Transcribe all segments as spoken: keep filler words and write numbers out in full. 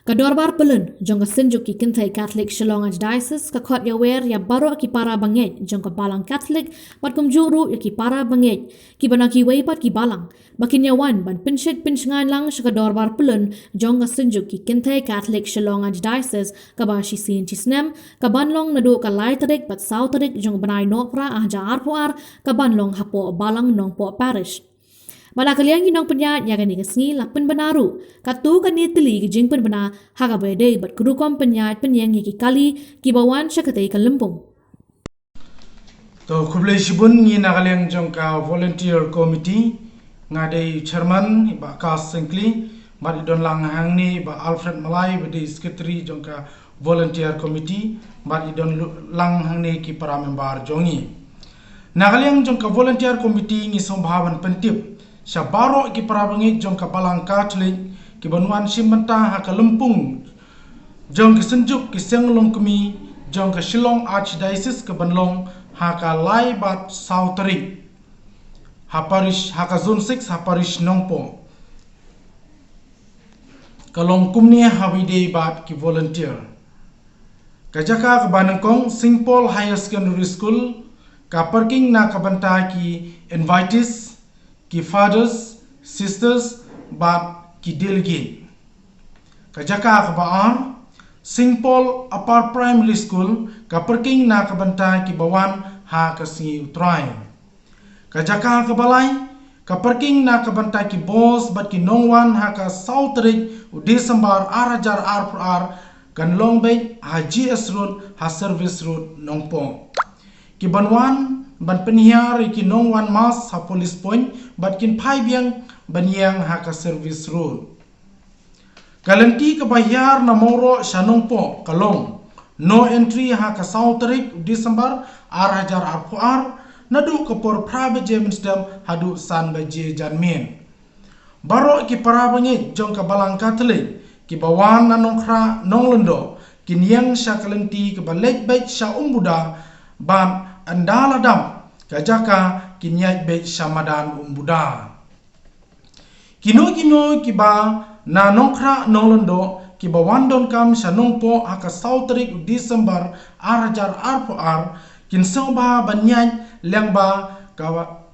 Ka dorbar pyllun jong ka Synjuk ki Kynthei Katholik Shillong Archdiocese ka khot ïawer ïa baroh ki para bangeit jong ka Balang Katholik bad kumjuh ruh ïa ki para bangeit kiba na kiwei pat ki balang ba kin ïawan ban pynshit pynshngaiñ lang sha ka dorbar pyllun jong ka Synjuk ki Kynthei Katholik Shillong Archdiocese kaba shisien shisnem, kaban long naduh ka lai tarik bad saw tarik jong u bnai Nohprah ar hajar arphew ar, kaban long hapoh Balang Nongpoh Parish. Bad na ka liang ki nongpynïaid ïa kane ka sngi la pynbna ruh katto katne tylli ki jingpynbna ha kaba ïadei bad ka rukom pynïaid pynïeng ïa ki kali kiba wan sha katei ka lympung. To, khublei shibun. Ngi na ka liang jong ka Volunteer Committee, nga dei Chairman, i Bah Kas Syngkli, bad i don lang hangne i Bah Alfred Malai, ba dei Secretary jong ka Volunteer Committee, bad i don lu-, lang hangne ki para member jong ngi. Na ka liang jong ka Volunteer Committee ngi sngewbha ban pyntip sha baroh ki para bangeit jong ka Balang Katholik kiban wan shim bynta ha ka lympung jong ki Synjuk ki Seng Longkmie jong ka Shillong Archdiocese kaban long ha ka lai bad saw tarik ha parish, ha ka Zone six ha parish Nongpoh. Ka long kumne ha kaba ïadei bad ki volunteer. Ka jaka kaba nyngkong, Saint Paul Higher Secondary School, ka parking na ka bynta ki invitees, ki fathers, sisters bad ki delegate. Ka jaka kaba ar, Saint Paul Upper Primary School, ka parking na ka bynta kiba wan ha ka sngi U Trai. Ka jaka kaba lai, ka parking na ka bynta ki bos bad ki nongwan ha ka saw tarik u December ar hajar arphew ar, kan long beit ha G S Road, ha Service Road, Nongpoh. Kiban wan ban pynhiar ïa ki nongwan mass ha Police Point bad kin phai biang ban ïeng ha ka Service Road. Ka lynti kaba hiar na Mawroh sha Nongpoh ka long no entry ha ka saw tarik December ar hajar arphew ar, naduh ka por phra baje mynstep haduh san baje janmiet. Baroh ki para bangeit jong ka Balang Katholik kiba wan na Nongkhrah Nonglyndoh kin ïeng sha ka lynti kaba leit beit sha Umbuda, bad ynda la dap ka jaka kin ïaid beit sha madan Umbuda. Kino kino kiba na Nongkhrah Nonglyndoh kiba wan donkam sha Nongpoh ha ka saw tarik u December ar hajar arphew ar, kin sngewbha ban ïaid lyngba ka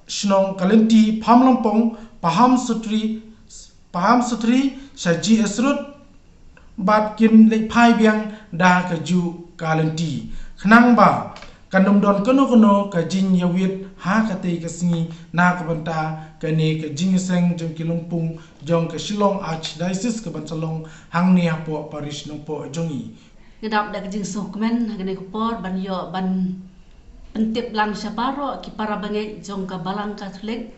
shnong, ka lynti Phamlympong, Paham Sutri, Paham Sutri sha G S Road, bad kin leit phai biang da kajuh ka lynti. Khnang ba kan ym don kano kano ka jingïawit ha katei ka sngi na ka bynta kane ka jingïaseng jong ki lympung jong ka Shillong Archdiocese kaban sa long hangne hapoh parish Nongpoh jong ngi. Nga dap da ka jingsngewkmen ha kane ka por ban ïoh ban pyntip lang sha baroh ki para bangeit jong ka Balang Katholik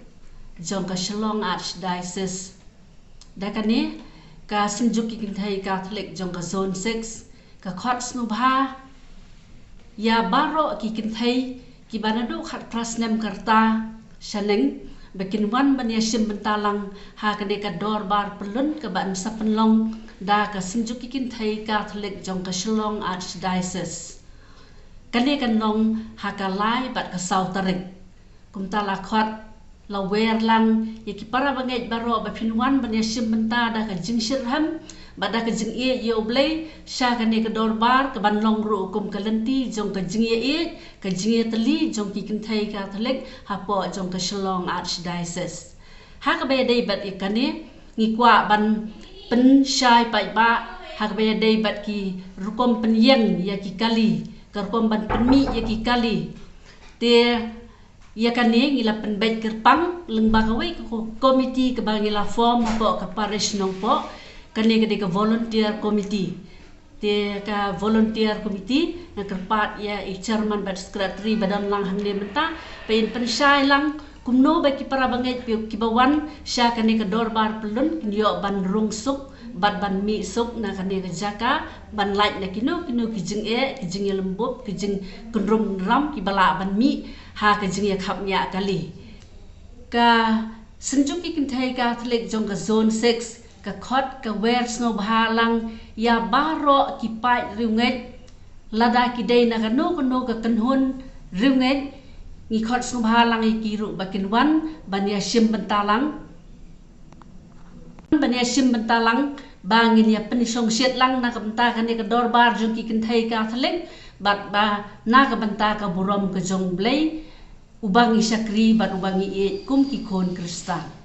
jong ka Shillong Archdiocese. Da kane, ka Synjuk ki Kynthei Katholik jong ka Zone six ka khot sngewbha ïa baroh ki kynthei kiba naduh khatphra snem ka rta shaneng ba kin wan ban ïashim bynta lang ha kane ka dorbar pyllun kaba yn sa pynlong da ka Synjuk ki Kynthei Katholik jong ka Shillong Archdiocese. Kane kan long ha ka lai bad ka saw tarik. Kumta la khot, la wer lang ïa ki para bangeit baroh ba phin wan ban ïashim bynta da ka jingshitrhem bad da ka jingïeit ïa U Blei sha kane ka dorbar kaban long ruh kum ka lynti jong ka jingïaieit, ka jingïatylli jong ki kynthei Katholik hapoh jong ka Shillong Archdiocese. Ha kaba ïadei bad ïa kane, ngi kwah ban pynshai paidbah ha kaba ïadei bad ki rukom pynïeng ïa ki kali, ka rukom ban pynmih ïa ki kali. Te ïa kane ngi la pynbeit kyrpang lyngba kawei ka ko-, komiti kaba ngi la form hapoh ka parish Nongpoh, kane ka dei ka volunteer committee. Te ka volunteer committee nga kyrpad ïa i chairman bad secretary ba don lang hangne mynta, ba in pynshai lang kumno ba ki para bangeit kiba wan sha kane ka dorbar pyllun kin ïoh ban rung suk bad ban mih suk na kane ka jaka, ban lait na kino kino ki jingeh, ki jingïalymbup, ki jingkynrum kynram kiba lah ban mih ha ka jingïakhapngiah kali. Ka Synjuk ki Kynthei Katholik jong ka Zone six ka khot ka wer sngewbha lang ïa baroh ki paid riewngeit, lada ki dei na kano kano ka kynhun riewngeit, ngi khot sngewbha lang ïa ki ruh ba kin wan ban ïashim bynta lang, ban ïashim bynta lang ba ngin ïa pynshongshit lang na ka bynta kane ka dorbar jong ki kynthei Katholik, bad ba na ka bynta ka burom ka jong U Blei, uba ngi shakri bad uba ngi ïeit kum ki khun Khristan.